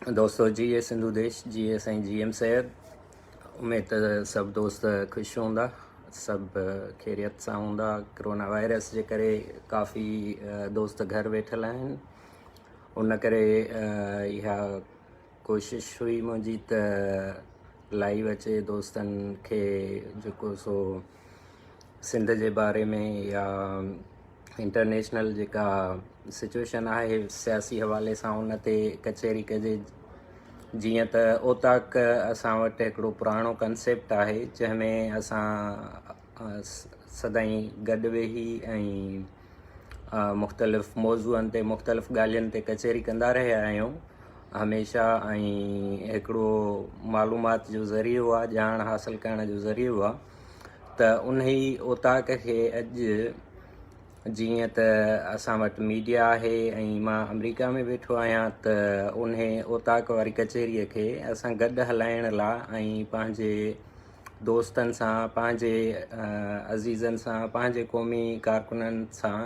دوستو جيئي سنڌو ديش جيئي سائين جي ايم سيد اميد ته سڀ دوست خوش هوندا سڀ خيريت سان هوندا ڪرونا وائرس جي ڪري ڪافي دوست گهر ويٺل آهن ان ڪري اها ڪوشش هئي منهنجي ته لائيو اچي دوستن کي جيڪو سو سنڌ جي باري ۾ يا انٽرنيشنل جيڪا سچويشن آهي سياسي حوالي سان ان تي ڪچهري ڪجي. جيئن ته اوطاق اسان وٽ هڪڙو پراڻو ڪنسيپٽ آهي جنهن ۾ اسان سدائين گڏ ويهي ۽ مختلف موضوعن تي مختلف ڳالهين تي ڪچهري ڪندا رهيا آهيون هميشه ۽ هڪڙو معلومات جو ذريعو آهي ڄاڻ حاصل ڪرڻ جو ذريعو آهي ته انهي اوطاق کي اڄ جيئن ته اسان وٽ ميڊيا آهي ۽ مان آمريڪا ۾ ويٺو آهيان ته انهي اوطاق واري ڪچهري کي اسان گڏ هلائڻ لا ۽ پنهنجي دوستن سان پنهنجي عزيزن سان پنهنجي قومي ڪارڪنن سان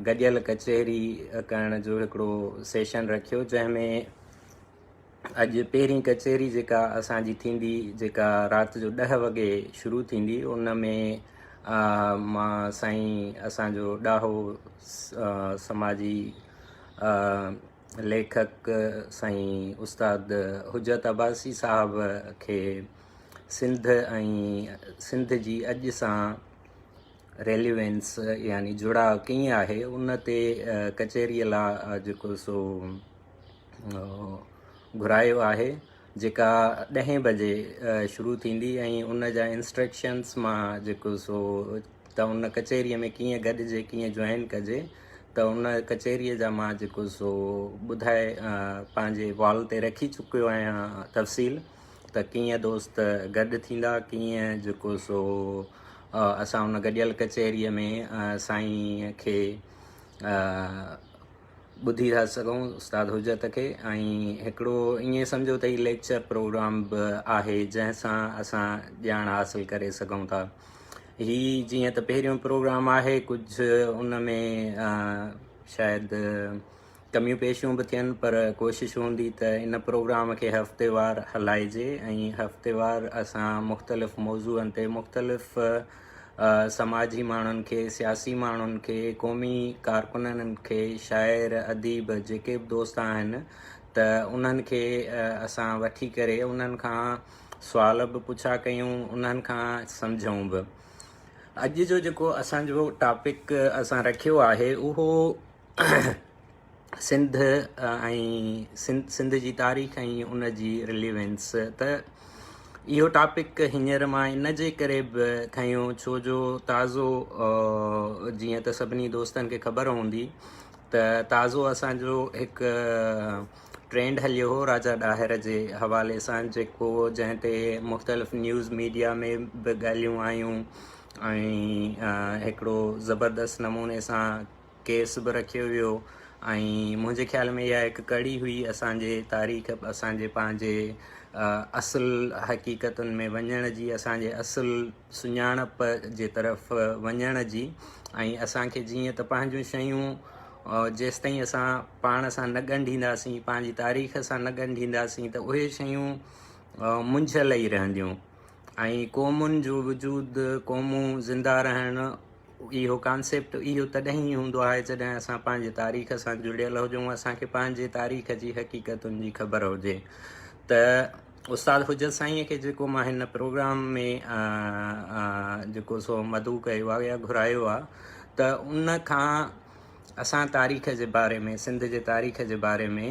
گڏيل ڪچهري ڪرڻ جو هڪڙو سيشن رکيو جنهن ۾ اڄ پهرين ڪچهري جيڪا اسان جي ٿيندي جيڪا رات جو ڏهه وڳي شروع ٿيندي ان ۾ مان سائين اسان جو ڏاهو سماجي ليکڪ سائين استاد حجت عباسي صاحب کي سنڌ ۽ سنڌ جي اڄ سان ريليوينس يعني جڙاء ڪيئن آهي ان تي ڪچهري لا جيڪو سو گهرايو آهي جيڪا ڏهين بجي شروع ٿيندي ۽ ان جا انسٽرڪشنس مان جيڪو سو ته ان ڪچهريء ۾ ڪيئن گڏجي ڪيئن جوائن ڪجي ته ان ڪچهريء جا مان جيڪو سو ٻڌائي پنهنجي وال تي رکي چڪيو آهيان تفصيل ته ڪيئن دوست گڏ ٿيندا ڪيئن جيڪو سو اسان ان گڏيل ڪچهريء ۾ سائين کي ٻڌي ٿا سگهون استاد حجت کي ۽ هڪڙو ائين سمجهو ته هي ليڪچر پروگرام به آهي جنهن سان اسان ڄاڻ حاصل ڪري سگهون ٿا. هي جيئن ته پهريون پروگرام آهي ڪجهه ان ۾ شايد ڪميون پيشيون به ٿين پر ڪوشش هوندي ته ان پروگرام کي هفتيوار هلائجي ۽ هفتيوار اسان مختلف موضوعن تي مختلف سماجي ماڻهن کي، سياسي ماڻهن کي، قومي ڪارڪنن کي، شاعر، اديب جيڪي به دوست آهن ته انهن کي اسان وٺي ڪري انهن کان سوال به پڇا ڪيون انهن کان سمجهون به. اڄ جو جيڪو اسان جو ٽاپڪ اسان رکيو آهي اهو سنڌ ۽ سنڌ جي تاريخ ۽ ان جي رليونس ته اهو ٽاپڪ هينئر مان ان جي ڪري به کنيو ڇو جو تازو جيئن ته سڀني دوستن کي خبر هوندي ته تازو اسان جو هڪ ٽرينڊ هليو هو راجا ڏاهر جي حوالي سان جيڪو جنهن تي مختلف نيوز ميڊيا ۾ به ڳالهيون آيون ۽ هڪڙو زبردست نموني سان ڪيس به رکيو ويو ۽ منهنجي خيال ۾ اها هڪ ڪڙي هئي اسان جي تاريخ اسان جي پنهنجي اصل حقيقتن ۾ وڃڻ جي اسان جي اصل سڃاڻپ جي طرف وڃڻ جي ۽ اسان کي جيئن ته پنهنجون شيون جيستائين اسان پاڻ سان نه ڳنڍينداسين پنهنجي تاريخ سان نه ڳنڍينداسين ته اهي شيون منجهيل ئي رهنديون ۽ قومن جو وجود قومون زنده رهڻ اهو ڪانسيپٽ اهو تڏهن ئي هوندو آهي جڏهن اسان پنهنجي تاريخ سان جڙيل هجون اسان کي پنهنجي تاريخ جي حقيقتن جي خبر هجي ته استاد حجت سائين کي جيڪو مان هن پروگرام ۾ جيڪو سو مدعو ڪيو آهي يا گهرايو آهي ته ان کان اسان تاريخ جي باري ۾ سنڌ جي تاريخ جي باري ۾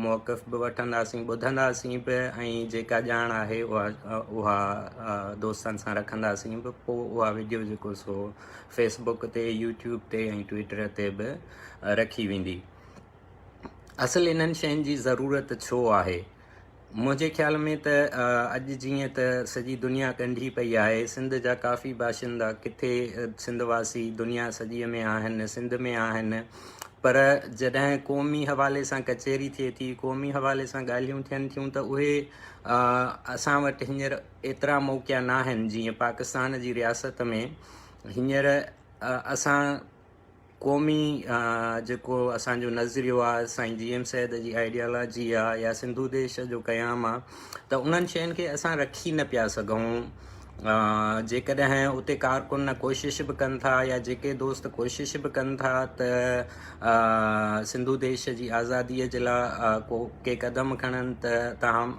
موقف به وٺنداسين ٻڌنداسين به ۽ جيڪا ڄاڻ آهي اها اها دوستن سان رکنداسين به پوء اها وڊيو جيڪو سو فيس بڪ تي يوٽيوب تي ۽ ٽوئٽر تي به رکي ويندي. اصل انهن شين جي ضرورت ڇو آهي؟ منهنجي خيال ۾ ته اڄ جيئن ته سڄي دنيا ڳنڍي پئي آهي، سنڌ جا ڪافي باشندا ڪٿي سنڌ واسي دنيا سڄيء ۾ آهن، سنڌ ۾ آهن، پر جڏهن قومي حوالي سان ڪچهري ٿئي ٿي، قومي حوالي سان ڳالهيون ٿين ٿيون ته اهي اسان وٽ هينئر ايترا موقعا ناهن جيئن پاڪستان جي رياست ۾ هينئر اسان. قومي جيڪو اسان جو نظريو آ سائين جي ايم سيد جي آئيڊيالاجي آ يا سنڌو ديش جو قيام آ ته انهن شين کي اسان رکي نه پيا سگهون جيڪڏهن اتي ڪارڪن ڪوشش به ڪن ٿا يا جيڪي دوست ڪوشش به ڪن ٿا ته سنڌو ديش جي آزادي جي لاء ڪو ڪي قدم کڻن ته تاهم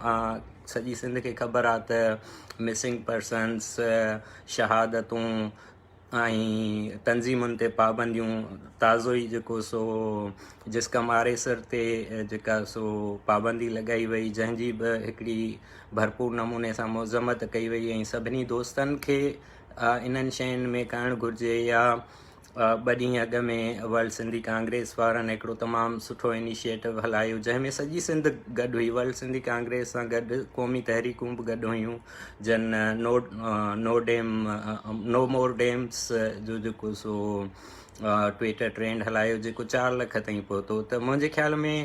سڄي سنڌ کي خبر آ ته مسنگ پرسنس شهادتون ۽ تنظيمن تي پابنديون تازو ئي جيڪو سو جسقم آريسر تي جيڪا سو پابندي لڳائي وئي جنهن جي به هڪڙي ڀرپور نموني سان مذمت ڪئي وئي ۽ سڀني دوستن کي انهن شين ۾ ڪرڻ گهرجي يا ٻه ڏينهن اڳ ۾ ورلڊ سنڌي ڪانگريس وارن هڪڙو تمام سٺو انيشيٽو هلايو جنهن ۾ سڄي سنڌ گڏ هئي ورلڊ سنڌي ڪانگريس سان گڏ قومي تحريڪون به گڏ هيون جن no no dam no more dams جو جيڪو سو ٽوئيٽر ٽرينڊ هلايو جيڪو 4 لک تائين پهتو ته منهنجي خيال ۾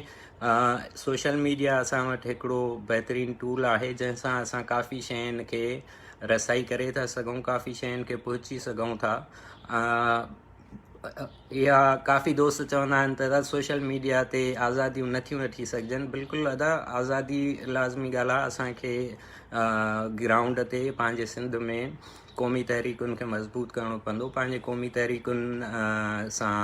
سوشل ميڊيا اسان وٽ هڪڙو بهترين ٽول آهي جنهن سان اسان ڪافي شين کي رسائي ڪري ٿا سگهون ڪافي شين کي پهچي سگهون ٿا. اها ڪافي دوست چوندا آهن ته ادا سوشل ميڊيا تي آزاديون نٿيون وٺي سگهجن بلڪل ادا آزادي لازمي ڳالهه آهي اسان کي گرائونڊ تي پنهنجي سنڌ ۾ قومي تحريڪن کي مضبوط ڪرڻو پوندو پنهنجي قومي تحريڪن سان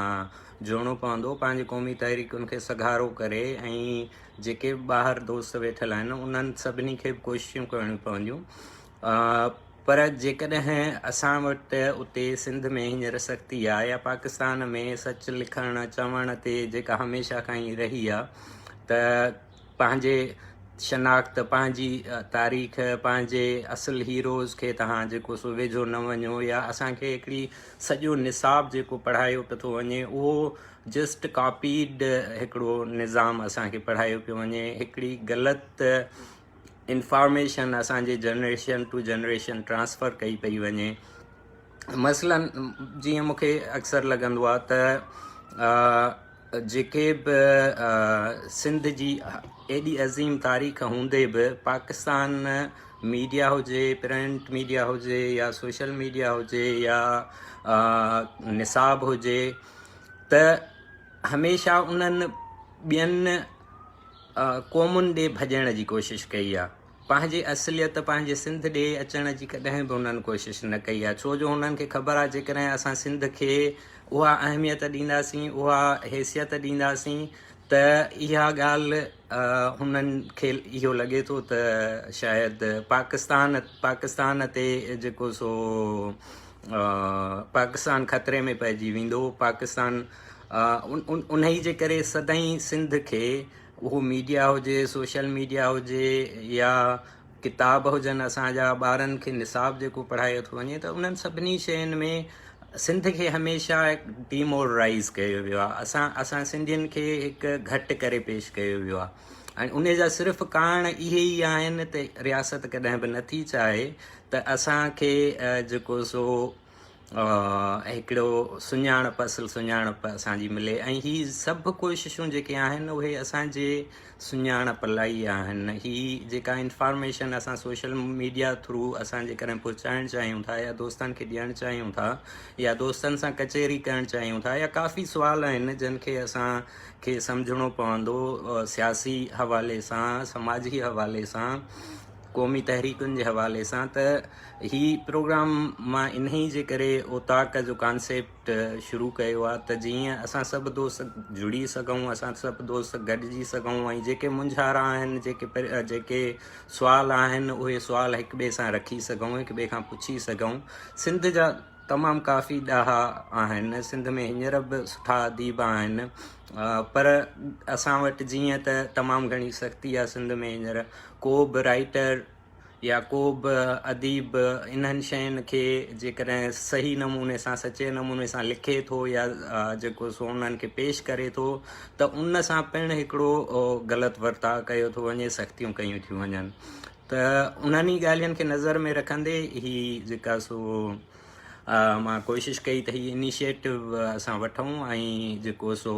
جوڙڻو پوندو پنهنجي قومي تحريڪن کي سگهارو ڪري ۽ جيڪي به ٻاهر دوست ويٺل آهن انهن سڀني کي به ڪوششون ڪرڻيون پونديون پر جيڪڏهن اسان وٽ اتي سنڌ ۾ هينئر سختي آهي يا پاڪستان ۾ سچ لکڻ چوڻ تي جيڪا هميشه کان ئي رهي آهي ته پنهنجي شناخت پنهنجي تاريخ پنهنجي اصل هيروز کي توهان جيڪو سو ويجهو نه وڃو يا اسان کي هڪڙي سڄو نصاب جيڪو پڙهايو پيو ٿو وڃي اهو جسٽ ڪاپيڊ هڪڙو نظام اسان کي پڙهايو پيو وڃي هڪڙي غلط انفارميشن اسان جي جنريشن ٽو جنريشن ٽرانسفر ڪئي پئي وڃي مثلا جيئن مون کي اڪثر لڳندو آهي ته جيڪي به سنڌ جي ايڏي عظيم تاريخ هوندي به پاڪستان ميڊيا هجي پرنٽ ميڊيا هجي يا سوشل ميڊيا هجي يا نصاب هجي ته هميشه انهن ٻين قومن ڏي ڀڄڻ جي ڪوشش ڪئي آ. پنهنجي اصليت پنهنجي سنڌ ڏي اچڻ جي ڪڏهن به هنن ڪوشش نه ڪئي آ ڇو جو هنن کي خبر آ جيڪڏهن اسان سنڌ کي اها اهميت ڏينداسين اها حيثيت ڏينداسين ته اها ڳالهه هنن کي اهو لڳي ٿو ته شايد پاڪستان پاڪستان تي جيڪو سو پاڪستان خطري ۾ پئجي ويندو پاڪستان انهي جي ڪري سدائين سنڌ کي اهو ميڊيا هجي سوشل ميڊيا هجي يا ڪتاب هجن اسان جا ٻارن کي نصاب جيڪو پڙهايو ٿو وڃي ته انهن سڀني شين ۾ سنڌ کي هميشه ڊيمورلائز ڪيو ويو آهي اسان اسان سنڌين کي هڪ گهٽ ڪري پيش ڪيو ويو آهي ۽ ان جا صرف ڪارڻ اهي ئي آهن ته رياست ڪڏهن به نٿي چاهي ته اسان کي جيڪو سو هڪڙو سڃاڻپ اصل سڃاڻپ اسان جي ملي ۽ هي سڀ ڪوششون جيڪي آهن اهي اسان جي سڃاڻپ لاء ئي آهن هي جيڪا انفارميشن اسان سوشل ميڊيا ٿرو اسان جيڪڏهن پهچائڻ چاهيون ٿا يا دوستن کي ڏيڻ چاهيون ٿا يا دوستن سان ڪچهري ڪرڻ چاهيون ٿا يا ڪافي سوال آهن جن کي اسان کي سمجهڻو پوندو سياسي حوالي سان سماجي حوالي سان قومي تحريڪن جي حوالي سان ته هي پروگرام مان انهي جي ڪري اوطاق جو ڪانسيپٽ شروع ڪيو آهي ته جيئن اسان سڀ دوست جڙي سگهون اسان سڀ دوست گڏجي سگهون ۽ جيڪي مونجهارا آهن جيڪي جيڪي سوال آهن اهي سوال هڪ ٻئي سان رکي سگهون هڪ ٻئي کان پڇي سگهون سنڌ جا تمام ڪافي ڏاها آهن سنڌ ۾ هينئر به سٺا اديب آهن پر اسان وٽ جيئن ته تمام گهڻي سختي آهي سنڌ ۾ هينئر ڪو به رائيٽر يا ڪو به اديب انهن شين کي جيڪڏهن صحيح نموني سان سچي نموني سان لکي ٿو يا جيڪو سو انهن کي پيش ڪري ٿو ته ان سان پڻ هڪڙو غلط ورتاء ڪيو ٿو وڃي سختيون ڪيون ٿيون وڃن ته انهن ئي ڳالهين کي نظر ۾ رکندي هي جيڪا سو مان ڪوشش ڪئي ته هي انيشيٽو اسان وٺون ۽ جيڪو سو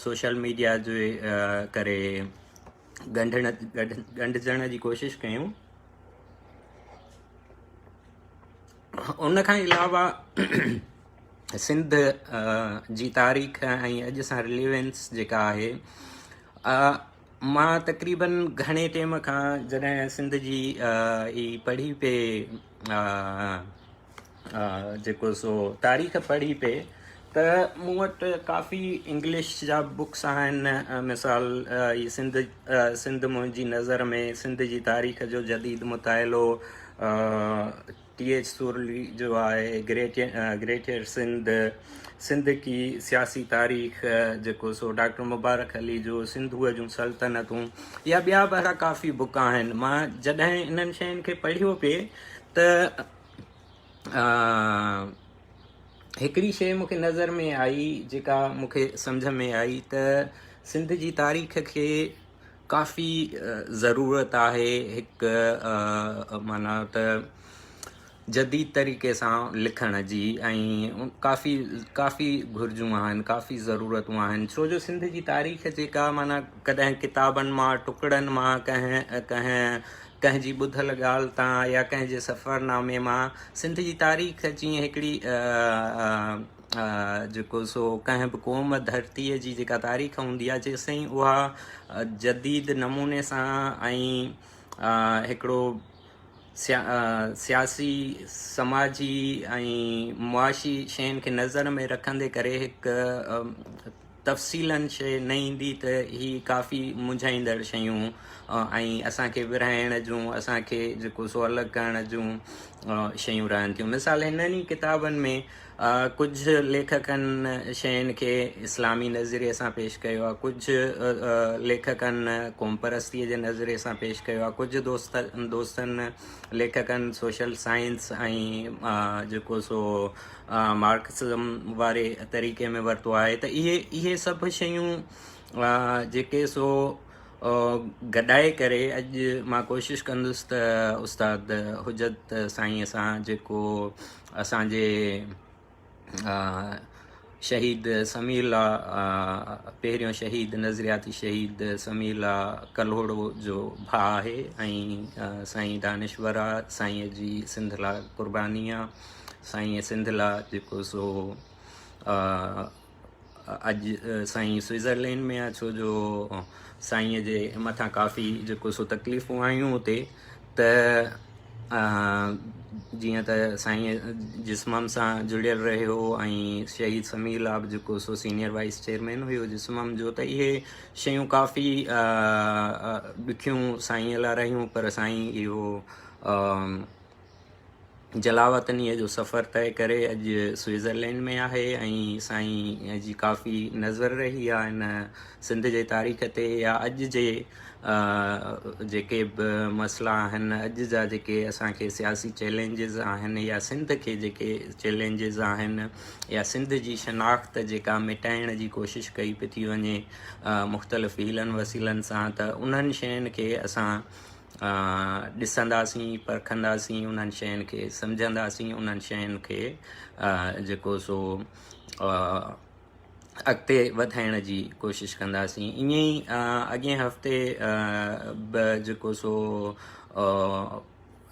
سوشل ميڊيا جي ڪري ڳنڍڻ ڳنڍجڻ جي ڪوشش ڪيون ان کان علاوه سنڌ جي تاريخ ۽ اڄ سان رليونس جيڪا آهي، مان تقريبن گهڻي ٽيم کان جڏهن سنڌ جي هي پڙهي پئي، جيڪو سو تاريخ پڙهي پئي، ته مون وٽ ڪافي انگلش جا بڪس آهن. مثال هي سنڌ، سنڌ منهنجي نظر ۾، سنڌ جي تاريخ جو جديد مطالعو ٽي ايڇ سورلي جو آهي، گريٽر سنڌ، سنڌ ڪي سياسي تاريخ جيڪو سو ڊاڪٽر مبارڪ علي جو، سنڌوء جون سلطنتون يا ٻيا به اهڙا ڪافي بڪ آهن. مان جڏهن انهن شين کي پڙهيو پئي ته هڪڙي شيء مون کي نظر ۾ آئي جيڪا مون کي سمجهه ۾ آئي ته سنڌ جي تاريخ کي ڪافي ضرورت آهي هڪ معنيٰ ته جديد طريقي سان لکڻ جي ۽ ڪافي ڪافي گهرجون آهن، ڪافي ضرورتون آهن، ڇو جو سنڌ جي تاريخ جيڪا معنيٰ ڪڏهن ڪتابن مان ٽڪڙن مان ڪنهن ڪنهن ڪنهن جي ٻڌل ڳالهه تان يا ڪنهن جي سفرنامي مان سنڌ جي تاريخ جيئن هڪڙي جيڪو سو ڪنهن به قوم ڌرتيء جي جيڪا تاريخ هوندي آهي، جيسين اها جديد نموني سان ۽ هڪڙو سياسي، سماجي ۽ معاشي شين کي نظر ۾ رکندي ڪري هڪ تفصيلن شيء نه ايندي ته هي ڪافي منجهائيندڙ شيون ۽ اسان کي ورهائڻ جون، اسان کي جيڪو سو الڳ ڪرڻ جون شيون رهن ٿيون. مثال هنن ئي ڪتابن ۾ ڪجهه ليکڪن شين کي اسلامي نظريي سان پيش ڪيو آهي، ڪجهه ليکڪن قومپرستيء جي نظريي سان پيش ڪيو آهي، ڪجهه دوستن ليکڪن سوشل سائنس ۽ جيڪو سو مارڪسزم واري طريقي ۾ ورتو آهي ته اهي اهي سڀ شيون جيڪي سو گڏائي ڪري اڄ مان ڪوشش ڪندس ته استاد حجت سائينء سان جيڪو اسان جي شهيد سميع الله، پهريون شهيد، نظرياتي شهيد سميع الله ڪلهوڙو جو ڀاء آهي ۽ سائين دانشور آ، سائينء جي سنڌ لاء قرباني آ، سائين سنڌ لاء جيڪو سو اڄ سائين سوئزرلينڊ ۾ آ، ڇو جو سائين جي مٿان ڪافي جيڪو سو تڪليفون آيون اتي، ته جيئن ته سائين جسمم سان جڙيل رهيو ۽ شهيد سميع الله به جيڪو سو سينيئر وائيس چيئرمين هيو جسمم جو، ته اهي شيون ڪافي ڏکيون سائين لاء رهيون، پر سائين اهو جلاوطنيء جو سفر طئي ڪري اڄ سوئزرلينڊ ۾ آهي ۽ سائين جي ڪافي نظر رهي آهي هن سنڌ جي تاريخ تي يا اڄ جي جيڪي به مسئلا آهن، اڄ جا جيڪي اسان کي سياسي چئلينجز آهن يا سنڌ کي جيڪي چئلينجز آهن يا سنڌ جي شناخت جيڪا مٽائڻ جي ڪوشش ڪئي پئي ٿي وڃي مختلف حيلن وسيلن سان، ته انهن شين کي اسان ڏسنداسين، پرکنداسين، انهن شين کي سمجهنداسين، انهن شين کي جيڪو سو اڳتي وڌائڻ جي ڪوشش ڪنداسين. ائين ئي اڳئين هفتي به جيڪو سو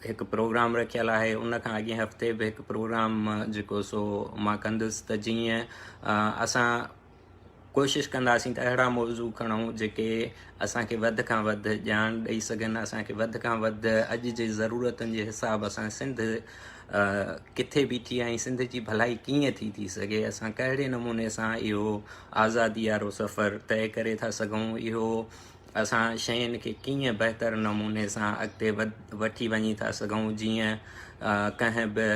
هڪ پروگرام رکيل آهي، ان کان اڳئين هفتي به هڪ پروگرام جيڪو سو مان ڪندس، ته جيئن اسان ڪوشش ڪنداسين ته اهڙا موضوع کڻون جيڪي اسان کي وڌ کان وڌ ڄاڻ ڏئي سگهن، اسان کي وڌ کان وڌ اڄ جي ضرورتن جي حساب سان سنڌ ڪٿي بيٺي آهي ۽ سنڌ جي ڀلائي ڪيئن ٿي ٿي سگهي، اسان ڪهڙي نموني سان اهو آزادي وارو سفر طئي ڪري ٿا سگهون، اهو اسان شين کي ڪيئن بهتر نموني سان اڳتي وٺي وڃي ٿا سگهون، جيئن ڪنهن به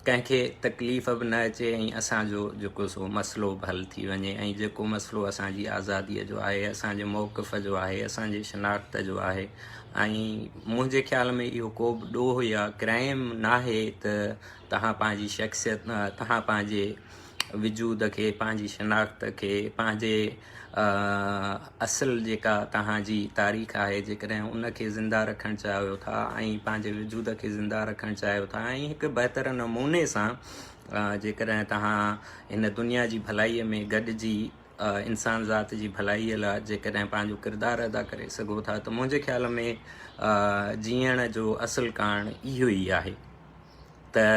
ڪنهن کي تڪليف به نه اچي ۽ اسان جو جيڪو سو مسئلو به حل ٿي وڃي ۽ جيڪو مسئلو اسان جي آزاديء جو آهي، اسان جي موقف جو آهي، اسان جي شناخت جو آهي ۽ منهنجي خيال ۾ اهو ڪو به ڏوهه يا ڪرائيم ناهي ته توهان پنهنجي شخصيت، توهان پنهنجي وجود کي، پنهنجي شناخت کي، پنهنجي اصل جيڪا توهان جي تاريخ آهي، جيڪڏهن ان کي زنده رکڻ چاهيو ٿا ۽ پنهنجي وجود کي زنده رکڻ چاهيو ٿا ۽ هڪ بهتر نموني سان جيڪڏهن توهان هن دنيا جي ڀلائيء ۾ گڏجي انسان ذات جي ڀلائيء لاء جيڪڏهن پنهنجو ڪردار ادا ڪري سگهو ٿا، ته منهنجي خيال ۾ جيئڻ جو اصل ڪارڻ اهو ئي آهي ته.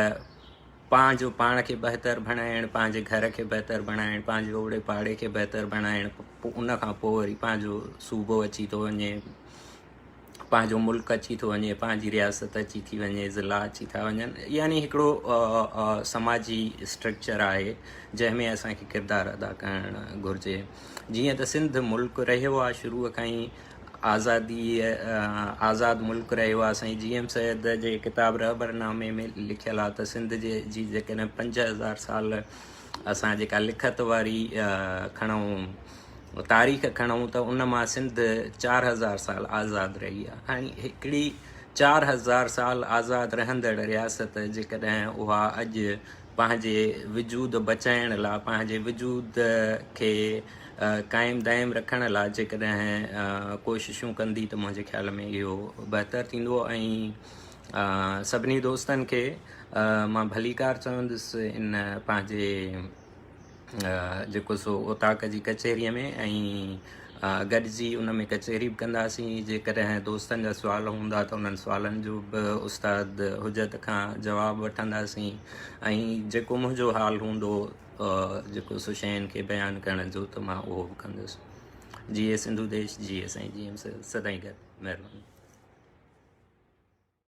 پنهنجو پاڻ کي بهتر بڻائڻ، پنهنجي گهر کي بهتر بڻائڻ، پنهنجي اوڙي پاڙي کي بهتر بڻائڻ، پوء ان کان پوء وري پنهنجو صوبو اچي ٿو وڃي، پنهنجو ملڪ اچي ٿو وڃي، پنهنجي رياست اچي ٿي وڃي، ضلعا اچي ٿا وڃن، يعني هڪڙو سماجي اسٽرڪچر آهي جنهن ۾ اسان کي ڪردار ادا ڪرڻ گهرجي. جيئن ته سنڌ ملڪ رهيو آهي شروع کان ئي آزادي آزاد ملڪ رهيو آهي. سائين جي ايم سيد جي ڪتاب رهبر نامي ۾ لکيل آهي ته سنڌ جي جي جيڪڏهن 5000 سال اسان جيڪا لکت واري کڻون تاريخ کڻون ته ان مان سنڌ 4000 سال آزاد رهي آهي. هاڻي هڪڙي 4000 سال آزاد رهندڙ رياست جيڪڏهن اها اڄ پنهنجي وجود بچائڻ لا پنهنجي وجود کي قائم دائم رکڻ لا جيڪڏهن ڪوششون ڪندي ته منهنجي خيال ۾ اهو بهتر ٿيندو ۽ سڀني دوستن کي مان ڀليڪار چوندس ان پنهنجي جيڪو سو اوطاق جي ڪچهريء ۾ ۽ گڏجي ان ۾ ڪچهري به ڪنداسين. جيڪڏهن دوستن جا سوال هوندا ته انهن سوالن جو به استاد حجت کان جواب وٺنداسين ۽ جيڪو منهنجو حال هوندو جيڪو سو شين کي بيان ڪرڻ جو ته مان اهو به ڪندس. جيئي سنڌو ديش، جيئي سائين جي ايم سيد، سدائين گڏ. مهرباني.